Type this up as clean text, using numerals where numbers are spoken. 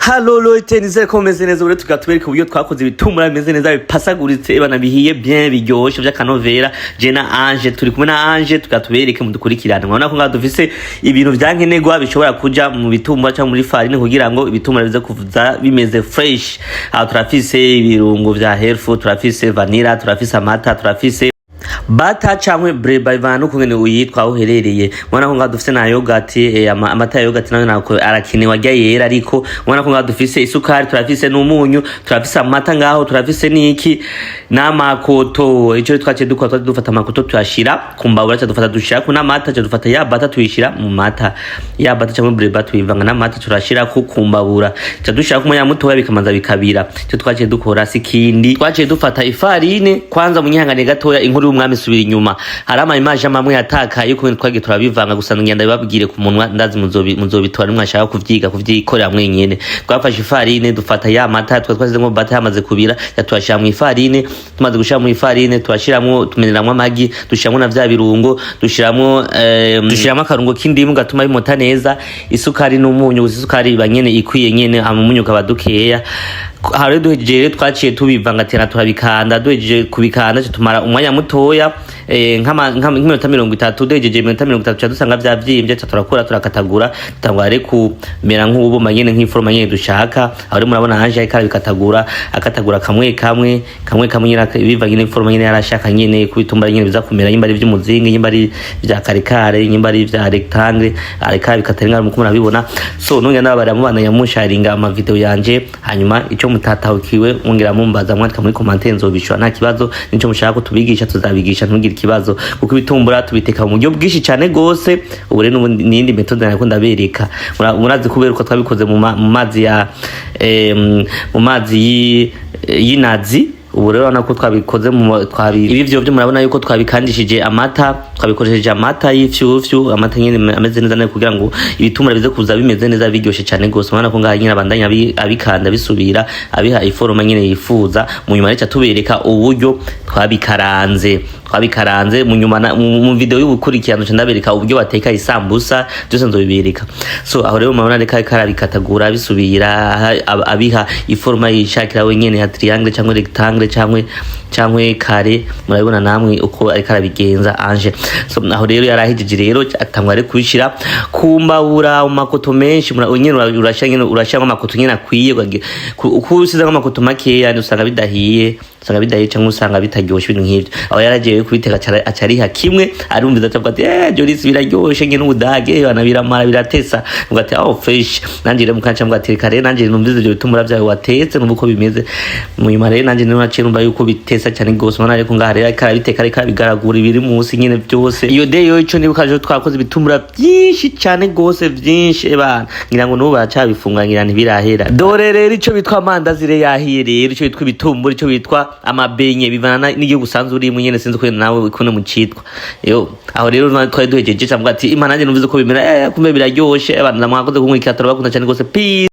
Halo lote, nizere ko mumeze neza. Ubu rero tubereka uburyo twakoze ibitumura bimeze neza, bipasaguritse bana, bihiye bien, biryoshe vy'akanovera. Je na Ange, turi kumwe na Ange, tukatubereke mudukurikirane. Murabona ko ngaha dufise ibintu vyankenerwa bishobora kuja mu bitumura cyangwa muri farine kugira ngo ibitumura bize kuza bimeze fresh. Aho turafise ibirungo vya health, turafise vanilla, turafise amata, turafise butter canke beurre, bivana n'ukungene uyitwa aho uherereye. Mubona ko ngaha dufise na yogurt, amata ya yogurt nayo nako arakenewe, arya yera. Ariko mubona ko ngaha dufise isukari, turafise n'umunyu, turafise amata ngaho, turafise n'iki n'amakoto. Ico twaciye dukora, twaciye dufata amakoto tuyashira ku mbabura, ca dufata dushirako n'amata, ca dufata ya butter tuyishira mu mata, ya butter canke beurre tuyivanga n'amata, turashirako ku mbabura, ca dushirako umwanya mutoya, bikamanza bikabira. Ico twaciye dukora si kindi, twaciye dufata ifarine. Kwanza munyihangane gatoya, inkuru y'umwami isubira inyuma. Hari ama image amwe yatakaye uko twagiye turabivanga, gusa ngenda bibabwire ku munwa, ndazi muzobitora nimwashaka kuvyiga, kuvyikorera mwenyene. Twafashe ifarine, dufata ya mata twa twasizemo butter, yamaze kubira yatwashira mu ifarine. Tumaze gushira mu ifarine, turashiramwo, tumeneramwo amagi, dushiramwo na vya birungo, dushiramwo akarungo k'indimu gatuma bimota neza, isukari n'umunyu. Gusa isukari iba nyene ikwiye nyene, hama umunyu ukaba dukeya. Aha rero duhejeje rero, twaciye tubivangatira, turabikanda. Duhejeje kubikanda, tumara umwanya mutoya, nk'iminota 30. Duhejeje iminota 30, tuca dusanga vyavyimbye, ca turakura, turakatagura, dutangura rero kumera nk'ubuma nyene, nk'iforoma nyene dushaka. Aho rero murabona Ange ariko arabikatagura, akatagura kamwe kamwe, kamwe kamwe nyene, bivanye n'iforoma nyene yarashaka nyene kubitumbura nyene biza kumera, nyimba ari ivy'umuzingi, nyimba ari vya karekare, nyimba ari vya rectangle, ariko arabikata ngaho muko murabibona. So nongera ndababara, mubandanya musharinga ama video yanje, hanyuma ico mutatahukiwe mwongera mumbaza, mwandika muri commentaire, nzobishura nta kibazo. Nico mushaka ko tubigisha, tuzabigisha, ntugire ikibazo, kuko ibitumbura tubiteka mu buryo bwinshi cyane gose. Ubu rero n'iyindi méthode nariko ndabereka. Murazi kubera uko twabikoze mu mazi ya mu mazi y'inazi. Ubu rero urabona ko twabikoze mu twabi ibi vyo vyo murabona yuko twabikandishije amata, twabikoresheje amata y'ifyufyu, amata nyene ameze neza neza, kugira ngo ibitumura bize kuza bimeze neza, biryoshe cyane gose. Murabona ko ngaha nyene abandanya abikanda, bisubira, abiha iforoma nyene yifuza. Mu nyuma rero tubereka uburyo twabikaranze. Mu nyuma mu video y'ubukurikirano nca ndabereka uburyo bateka isambusa, byose nzobibereka. So aho rero murabona reka karabikatagura, bisubira, abiha iforoma yishakira wenyene ya triangle cyangwa rectangle cyangwa carré. Murabibona namwe uko ariko arabigenza Ange. So aho rero yarahijije rero, atangwa ari kubishira ku mbabura mu makoto menshi. Nyene urashira nyene, urashira amakoto nyene akwiye. Uko usizemo amakoto makeya usanga bidahiye cyangwa usanga bitaryoshe, ibintu nk'ivyo. Aho yaragiye kubiteka, aca ariha kimwe, arumviza, acavuga ati: "Eh, Jolis, biraryoshe nyene, ubudage bana biramara, biratesa." Avuga ati: "Oh, fresh." Nanje rero mukanca mvuga ati: "Reka rero nanje numvize ivyo bitumura vyawe watetse, numva uko bimeze." Mu nyuma rero nanje niho naciye numva yuko bitesa cyane gose. Ubona ariko ngaha rero ariko arabiteka, ariko arabigaragura ibiri munsi nyene byose. Iyo day yo, ico nibuka jo, twakoze ibitumura byinshi cyane gose, byinshi bana, ngira ngo n'ubu baracabifunga, ngira ntibirahera. Dore rero ico bitwa amandazi rero yahiye. Rero ico bitwa ibitumbura, ico bitwa amabenye, bivana n'igihugu usanzwe urimo nyene, sinzi ko nawe ikune mu citwa yo. Aho rero twari duhejeje, cyangwa ati: "Imana, nanjye numvise uko bimera, kumbe biraryoshe." Abantu mwakoze kumwikira, turabakunda cyane gose. Peace.